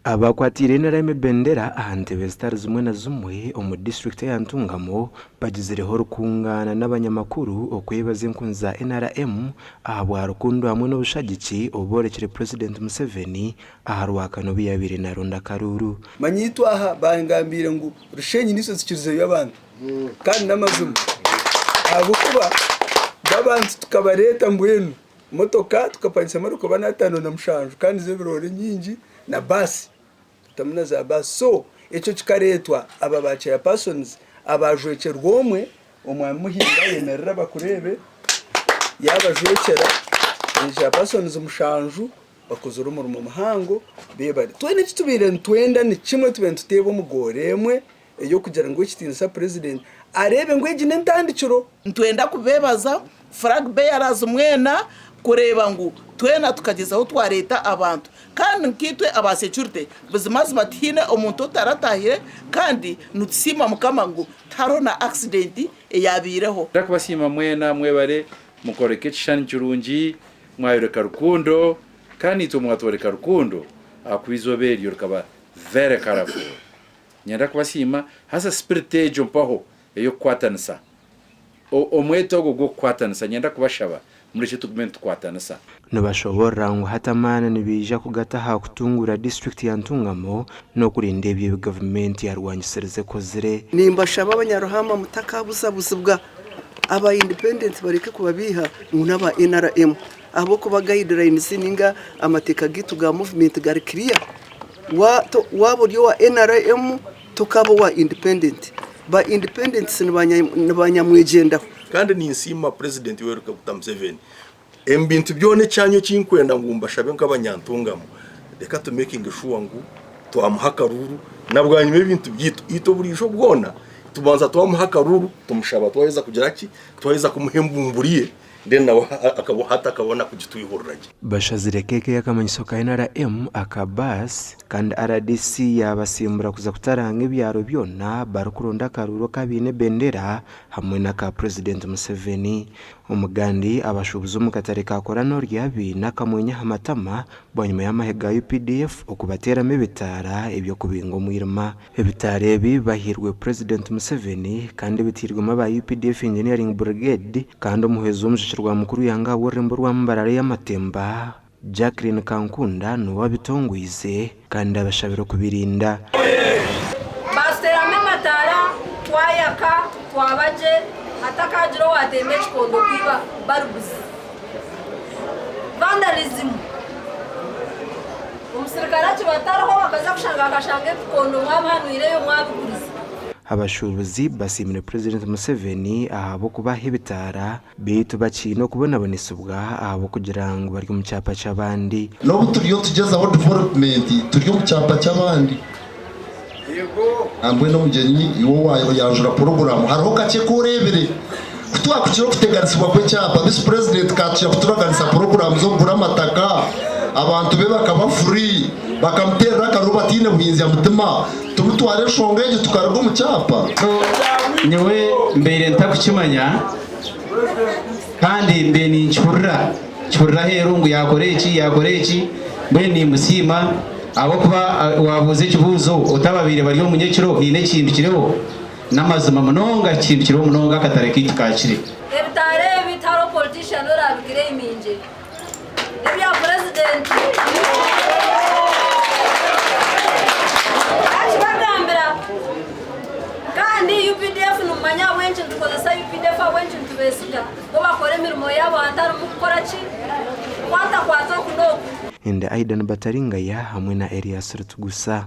Abakwatiire NRM ebendera aha ntebe zitari zimwe na zimwe omu disiturikiti eya Ntungamo bagizireho orukungaana n'abanyamakuru okwebaza enkunzi za NRM ahabwa rukundo hamwe n'obushagiki obu boorekire Purezidenti Museveni aha Rwakana obu yaabaire naaronda akaruuru. Manya itwe aha bangambiire ngu Rushenyi niitwe tukirizeyo abantu kandi n'amazima ahabw'okuba b'abantu tukabareeta mbwenu Motoka tukapangisa emotoka oba n'ataano na mushanju kandi z'ebiroore nyingi na baasi tutamu na za baasi so ekyo kikareetwa aba ba chairpersons abaajwekyerwa omwe omwami Muhinda ayemerere bakureebe yaabajwekyera chairpersons mushanju bakozire omurimo muhango beebare. Twena eki tubaire nitwenda ni kimwe tubaire nituteeba omu goora emwe ey'okugira ngu ekitiinisa Purezidenti areebe ngu egi n'entandikiro. Nitwenda kubeebaza flag bearers mwena kureeba ngu twena tukagyezaho twareeta abantu kandi nkaitwe aba security buzimazima tihaine omuntu otaratahire kandi nitusiima Mukama ngu tihariho na accident eyabaireho. Nda kubasiima mwena mwebare mukoreka ekishushani kirungi mwayoreka rukundo kandi naitwe mwatworeka rukundo ahakuba eizooba eryo rikaba very colourful. Niinyenda kubasiima haza spirit egyo mpaho ey'okukwatanisa, omweto ogwo gw'okukwatanisa niinyenda kubashaba murekye tugume nitukwatanisa. Nibashoboorora ngu hati amaani nibaija kugata aha kutunguura disiturikiti ya Ntungamo n'okurinda ebyo ebi gavumenti yarwangisirize ekozire. Nimbashaba abanyaruhama mutakabuzabuzibwa aba independent bareke kubabiiha ngu n'aba nrm ahabw'okuba guidelines ninga amateeka gaitu ga movement gari clear. Waaba ori owa nrm tokaaba owa independent. Ba independents ni banyamwegyendaho. Kandi ninsiima Purezidenti Yoweri Kaguta Museveni. Omu bintu byona ekyanyu eki nkwenda ngu mbashabe nk'abanyantungamo, reka tu makinge shuwa ngu twamuha akaruuru na bwanyima ebintu byaitu itwe buriijo bwona tubanza twamuha akaruuru tumushaba twaheza kugira ki, twaheza kumuha embumburi ye Then nawe hati akabona kugitwihurira gye. Bashazire keeke y'akamanyiso ka NRM aka baasi kandi rdc yaabasimbura kuza kutaranga ebyaro byona barikuronda akaruuru akabaine ebendera hamwe n'aka Purezidenti Museveni. Omugandi abashuubuzi omu katare ka Koranorya baine akamwenyo aha matama bwanyima y'amahe ga updf okubateeramu ebitaara eby'okubinga omwirima. Ebitaara ebi bihairwe Purezidenti Museveni kandi biteirwemu aba updf Engineering Brigade kandi omuhwezi w'omujwekyerwa mukuru w'eihanga ahabw'orurembo rwa Mbarara ey'amatemba, Jacqueline Kankunda niwe abitongweize kandi abashabire okubirinda. Baatuteeramu amataara, twayaka, twaba gye, hatakaagira owaatemba ekikondo kwiba bulbs. Vandalism. Omusirikare akiba atariho bakaza kushanga bakashanga ebikondo mwabihanwireyo mwabigurize. Abashuubuzi basiimire Purezidenti Museveni ahabw'okubaha ebitaara beitu bakiine okubonabonesibwa ahabw'okugira ngu bari omu kyapa ky'abandi. N'obu turiyo tugyezaho development turi omu kyapa ky'abandi. Nambwenu omugyenyi iwe owayanjura puroguraamu hariho kakye ku oreebire. Ku twakukira okuteganisibwa kw'ekyapa, visi purezidenti kaatuhya kuturaganisa puroguraamu z'okugura amataka, abantu be bakaba free, bakamuteerera akaruru bataine buhinzya mutima, tumutware enshonga egyo tukaruga omu kyapa. Nyowe mbaire ntakukimanya kandi mbaire ninkihurira nkihurira aheeru ngu yaakora eki yaakora eki mbwenu nimusiima ahabw'okuba waabuuza ekibuuzo oti ababaire bari omu nyekiro haine ekihindukireo? N'amazima munonga kihindukireho munonga akatare kaitu kakire. Ebitaara ebi tihariho politician orabiclaimingye nebya president. Nakibagambira kandi updf nimumanya ahabwenki nitukozesa updf ahabwenki nitubesiga bo bakora emirimo yabo hatarimu kukora ki kukwatakwata oku noku. Enda Aidan Bataringaya hamwe na Erias Rutugusa.